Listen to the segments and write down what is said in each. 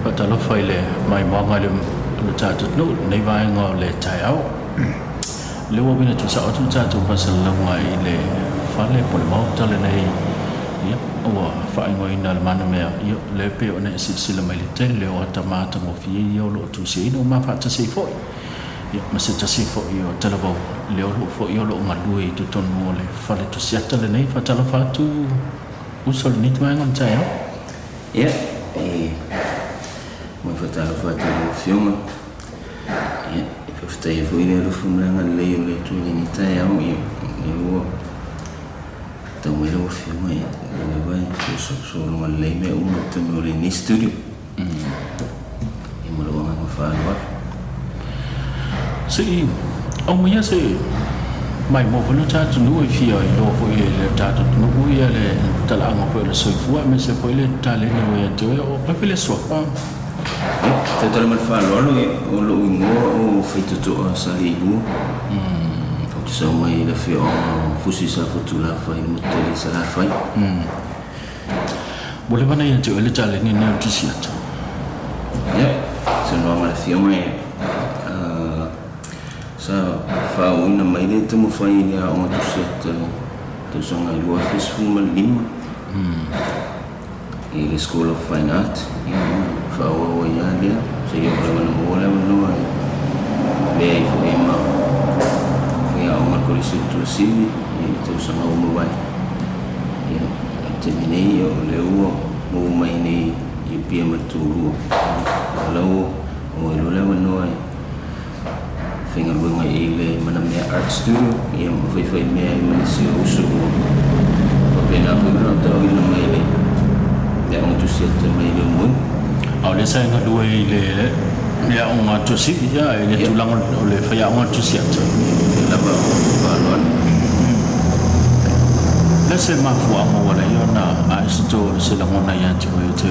Faatalofa i le maimoaga i le tatou atunuu i lenei vaega o le taeao. O lea ua uiga tuusao atu le tatou faasalalauga i le fale po o le maota lenei, ia, ua faaigoaina e le Manamea, ia, o lea e pei ona e silasila mai i le tele o ata matagofie ia o lo o tusiaina ua ma faatasi ai foi, ia, ma se tasi foi o talavou, lea o lo o foi o lo o galue i totonu o le fale tusiata lenei. Faatalofa atu uso i lenei vaega o le taeao. Ia, e momoli faatalofa atu i lau Afioga. Ia, e faafetai foi le alofa ma le agalelei o le Atua i lenei taeao. Ia, o lea ua tau mai lau Afioga, ia, o lea lava e sologa lelei mea uma i totonu o lenei studio. Ia, ma lou agaga faaaloalo. Se i aumaia se maimoa foi le ta atunuu e fia iloa foi e le tatou atunuu ia le talaaga foi o le soifua aemaise foi le taleni ua ia te oe. O ai foi le suafa? Ia, tautala ma le faaaloalo, o lou igoa o Faitotoa Saleilua. Ou te sau mai i le afioaga o Fusi Safotulafai i le motu tele i Salafai. Ua leva ona ia te oe le taleni lenei o le tusi atu? Ia, saunoaga a le Afioga e, sa faaooina mai le taumafai i le aoga tusi ata i tausaga e 2015 i le School of Fine Art, ia ona faaauau ai lava lea, seia oo lava ina maua le avanoa e avea ai foi ma faiaoga a le Kolisi o Tuasivi i le tausaga ua mavae. Ia, o le taimi nei, o lea ua maua mai nei i Apia ma le toalua, o la ua maua ai loa le avanoa e faigaluega i le Manamea Art Studio, ia ma faifai mea ai ma nisi o uso ua faapena foi ona aotaoina mai le aoga tusi ata mai le Moe. A o lea sa e galue i le aoga tusi, ia, i le tulaga o le faiaoga tusi ata. Ia lava o faaaloalo. Le se mafuaaga ua leai ona ae se to se lagona ia te oe te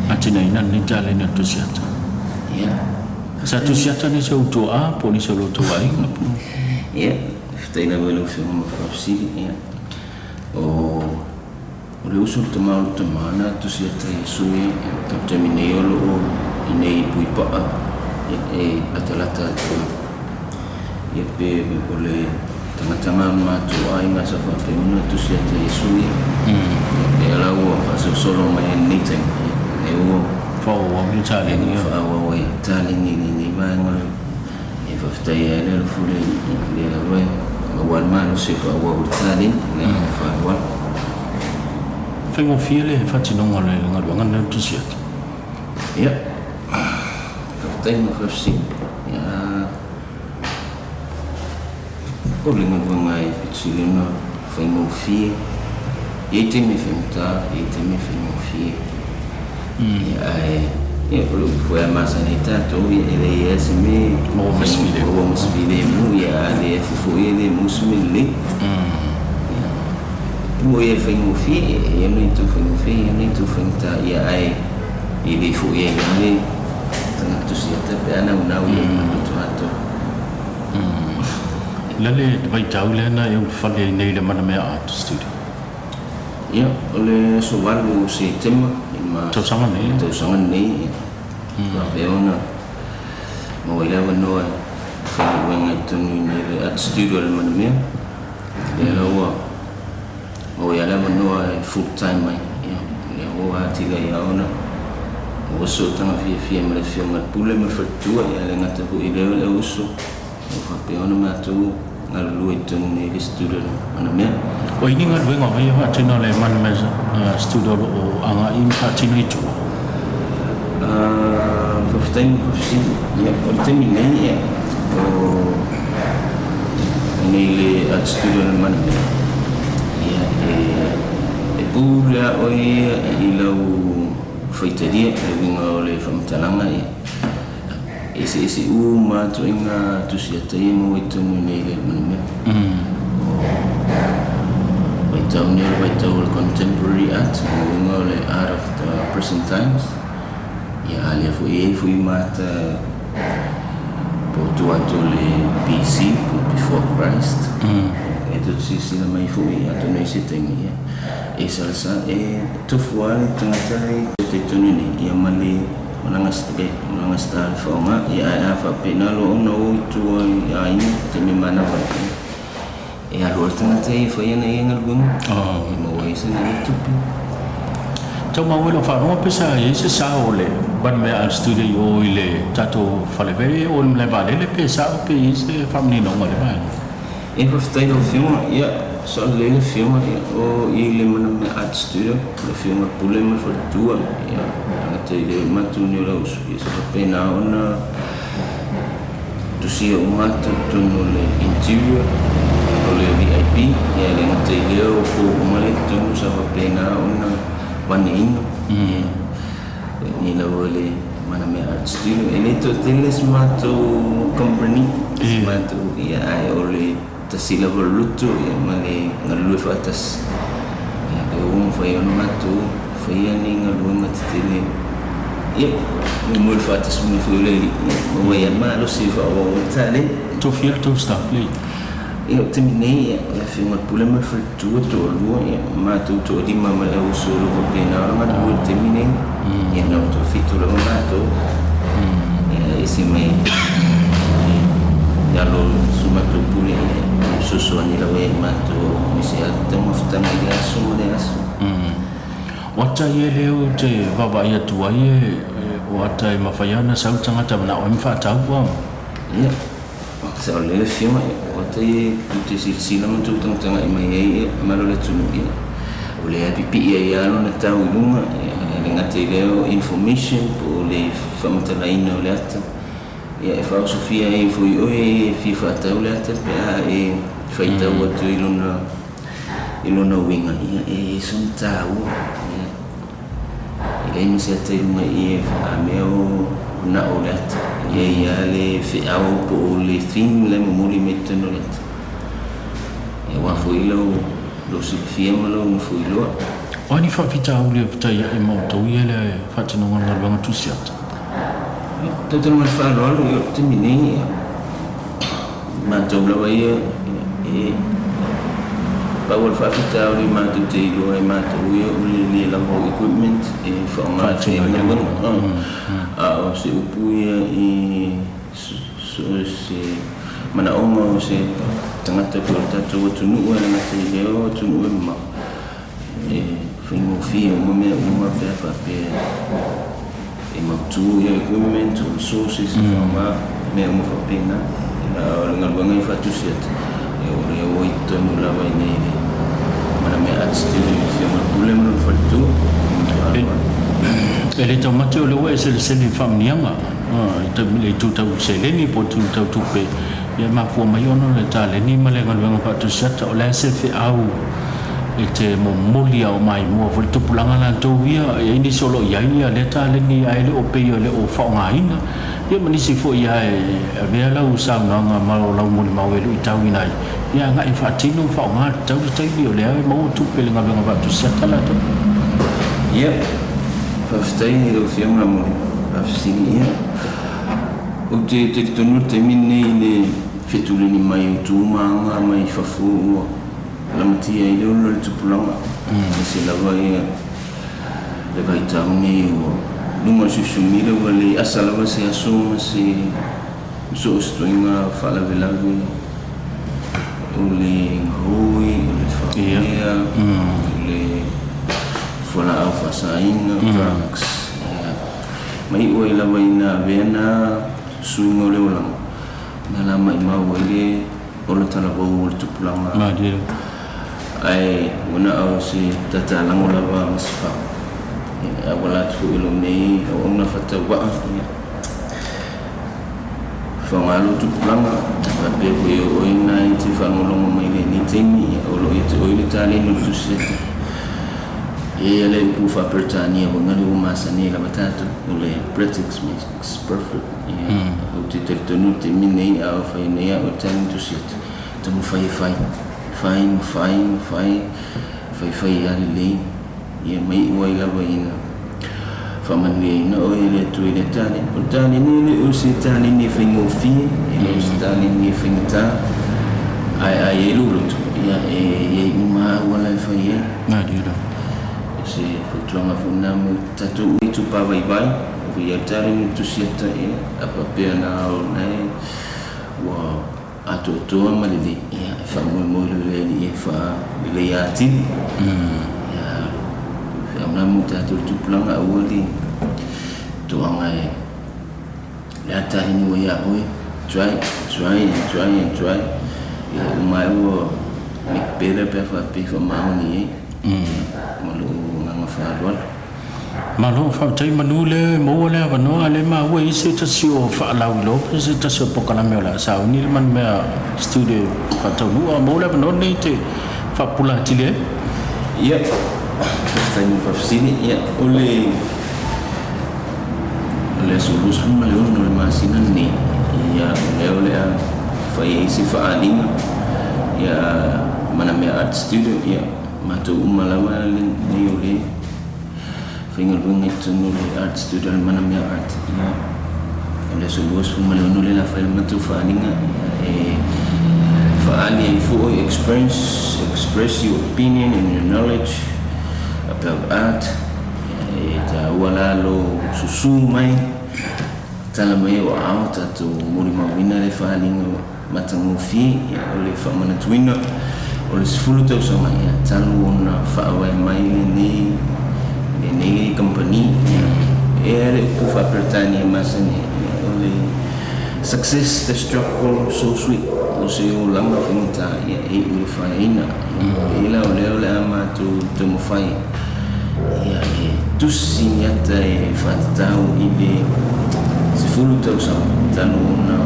atinaina lenei taleni o le tusi ata? Ia. Sa tusi ata nisi o ou tuaa po o nisi o lou tou aiga po? Ia, faafetai lava i lau Afioga mo le faafesili. Ia, o O le uso o le tama o le tama na tusi ata Iesu ia, o le taimi nei o lo o i nei i Puipaa e latalata atu ia pe o le tagataga o le matou aiga sa faapea ona tusi ata Iesu ia. Lea la ua faasolosolo mai ai i lenei taimi, lea ua faaauau le taleni ia. Faaauau ai le taleni i lenei vaega e faafetai ai le alofa o le Alii, lea lava e maua le malosi e faaauau le taleni, le agaga faaaloalo. Faigofie le faatinoga o le galuega lenei o le tusi atu? Ia, faafetai mo le faafesili. Ia, o le galuega e pito sili ona faigofie, e i ai taimi e faigata, e i ai taimi e faigofie. Ia, ae ia, o le upu foi a masani ai tatou, ia, e leai lava se mea e maua ma se filemu. Maua ma se filemu, ia, a le afu foi e le maua se mea lelei. Ia, e moni e faigofie, e i ai ona itu faigofie, e i ai ona itu faigata, ia, ae e le foi ai lava le tagata tusiata pe a naunau ia ma le loto atoa. O le a le vaitau lea na e ulufale ai nei i le Manamea Art Studio? Ia, o le aso 8 o Setema i le tausaga nei, tausaga lenei, ia, faapea ona maua ai le avanoa e faigaluega i totonu i inei i le Art Studio a le Manamea. Lea la ua maua ai lava le avanoa e full time ai. Ia, lea ua atili ai lava ona maua se sootaga fiafia ma le Afioga i le Pule ma le Faletua, ia e le gata foi i lea o le auuso. Ua faapea ona matou galulue i totonu nei i le studio Manamea. O ai ni galuega o ai e faatino le Manamea studio o lo o agai ma faatino i tua? Faafetai mo le faafesili. Ia, o le taimi nei, ia, o nei le art studio le Manamea, ia, e pule lava oe ia i lau faitalia, le uiga o le faamatalaga, ia, Eseese uma atu ai ngā tusi ata ia maua i totonu i nei le manumea. O vaitau nei o le vaitau o le contemporary art, o uiga o le art of the present times. Ia a lea foi e i ai foi ma ata po o tua atu o le BC, po o before Christ. E tou te silasila mai foi atonu e i ai se taimi, ia, e salasa, e tofu lava le tagata e. ata i totonu i inei, ia ma le malaga star e faaaoga. Ia ae a faapena loa ona o i tua i aiga i taimi e manava ai, e alu lava le tagata ia e fai ana ia galuega e maua ai sana ia tupe. Tau maua i lau faalogo pe sa i ai se sao o le Manamea Art Studio i o i le tatou faleve o le malae vaalele pe sao pe i ai se faamaninoga i le vaega. Ia faafetai lau Afioga, ia sao lelei le Afioga, ia o i le Manamea Art Studio le Afioga Pule ma le Faletua, ia tagata i le matou nei o le auuso, ia sa faapena ona tusia uma atu i totonu o le interior o le VIP, ia e le gata i lea o pou uma lea i totonu sa faapena ona vaneina. Ia lenei lava le Manamea Art Studio. E le toatele se matou company, se matou, ia ae o le tasi lava o le loto ia ma le galulue faatasi. Ia lea ua mafai ona matou faia ni galuega tetele. Ia, moemoe faatasi mai foi o le Alii, ia maua ai lava le malosi e faaauau ai le taleni. Tofia le tou staff lea. Ia, o le taimi nei, ia, o le Afioga i le Pule ma le Faletua toalua, ia, matou toalima ma le auuso o lo o faapena ona galulue i le taimi nei. Ia, na o le toafitu lava matou. Ia, e ese mai i lalo o si matou pule, ia, e fesoasoani lava ia i matou aemaise lava le taumafataga i le aso ma le aso. O ata ia lea ou te vaavaai atu ai e, o ata e mafai lava ona sau le tagata manao ai ma faatau a. Ia, sao lelei le Afioga, ia, o ata ia tou te silasila ma tou tagatagai mai ai, ia, malo le atunuu, ia, o lea e pipii ai lava lona tau i luga, ia, e le gata i lea o information po o le faamatalaina o le ata, ia, e faaosofia ai foi oe e fia faatau le ata pe a e faitau atu i lona I lona uiga, ia, e i ai sona taua. Ia, e leai ma se ata i luga i i e faamea o na o le ata. E i ai lava le feau po o le theme la e momoli mai totonu o le ata. Ia, aua foi lou, lou silafia ma lou nofo iloa. O a ni faafitauli e fetaiai ma outou ia le faatinoga o le galuega tusi ata? Ia, tautala ma le faaaloalo, ia, o le taimi nei, ia, Matou lava ia e pau o le faafitauli matou te iloa e matou ia o le le lava o equipment e faaaoga e fai ai galuega. A o se upu ia i so o se manaoga o se tagata po o le tatou atunuu e le gata i lea o atunuu e mamao, e faigofie uma mea uma pe a faapea e mautu ia equipment o resources e faaaoga, mea uma faapena. A o le galuega e faatusi atu, o lea ua i totonu lava i inei i le Manamea Art Studio i le Afioga i le Pule ma lona faletua. E le taumate o lea ua e selesele i faamanuiaga i le itu tau seleni po o le itu tau tupe, ia e mafua mai ona o le taleni ma le galuega faatusi ata. O le a se feau e te momoli a o maimoa foi le tupulaga latou ia, e i ai nisi o lo o i ai ia lea taleni ae le o pei e le o faaaogaina, ia ma nisi foi ia e avea lau saunoaga ma lau molimau e luitauina ai, ia agai e faatino ma faaaoga tatau le taimi o lea e maua tupe i le galuega faatusi ata latou. Ia, faafetai i lau Afioga mo le faafesili. Ia, ou te talitonu i le taimi lenei i le fetuleni mai o tu ma aga mai fafo ua Lamatia ai le ola o le tupulaga, aemaise lava ia le vaitau nei ua luga o le social media ua le asa lava se aso ma se so o se ituaiga faalavelave o le gaoi, o le faapea, o le fualaau faasaina, drugs, ia ma iu ai lava ina avea na suiga o le olaga na la maimau ai le O le talavou o le tupulaga. Malie. Ae ua na o se tatalago lava ma se fao. E auala atu foi i lou nei auauna faatauvaa, ia faaaoga lou tupulaga, faapea foi o oe lena e te faalogologo mai i lenei taimi, ia o lo o ia te oe le taleni o le tusi ata. E i ai lava le upu faa-Peretania foi nale ua masani ai lava tatou, o le practice makes perfect. Ia, ou te talitonu i le taimi lenei, a fai nei au e tagi tusi atu, taumafai e fai, fai ma fai ma fai, fai fai lava lelei, ia ma iu ai lava ina faamanuiaina oe e le Atua i lea taleni. O le taleni e le o se taleni e faigofie, e le o se taleni e faigata, ae a i ai lou loto, ia e i ai uma lava auala e fai ai. Malie. se fautuaga foi lena mo tatou itupa vaivai o ia tali ni tusi ata ia a faapea na o lena e ua atoatoa ma lelei ia e faamoemoe loa i le Alii e faaleleia atili. Ia feau lena mo tatou le tupulaga aua le toaga e le a tali ua ia oe try try and try and try ia uma ai ua make better pe a faapea e faamaoni ai ma lou agaga faaaloalo. Malo faafetai manu le maua le avanoa le maua i se tasi o faalauiloa po o se tasi o polokalame o le a sauni le Manumea Studio faataunuu a maua le avanoa lenei e te faapupula atili ai. Ia, faafetai mo le faafesili. Ia, o le O le aso 26 o le masina lenei, ia, o lea o le a fai ai se faaaliga, ia, Manamea Art Studio, ia, matou uma lava lenei o le faigaluega i totonu o le Art Studio a le Manamea Art, ia, o le aso 26 lea o le a fai le matou faaaliga, ia, e faaali ai foi express, express your opinion and your knowledge about art, E taua la lou susu mai, tala mai o aao tatou molimauina le faaaliga matagofie, ia o le faamanatuina o le 10 tausaga ia talu ona faavae mai lenei lenei kamupani. Ia e ai le upu faa-Peretania e masani ai, ia o le success the struggle so sweet, o se olaga faigata ia e iu i le faeaina. Ia pei la o lea o le a matou taumafai Ia, e tusi ni ata e faatatau i le 10 tausaga talu ona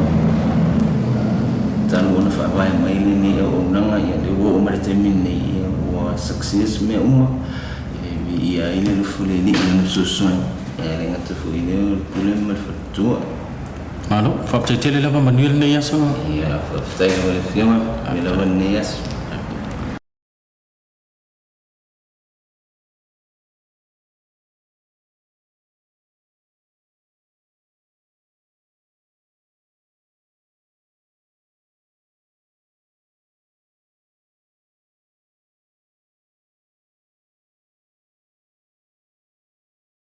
talu ona faavae mai lenei auaunaga, ia lea ua oo mai le taimi lenei, ia ua success mea uma, e viia ai le alofa o le Alii i lana fesoasoani, ae le gata foi i lea o le pule ma le faletua. Malo, faafetai tele lava, manuia lenei aso. Ia, faafetai lava i le Afioga, manuia lava lenei aso.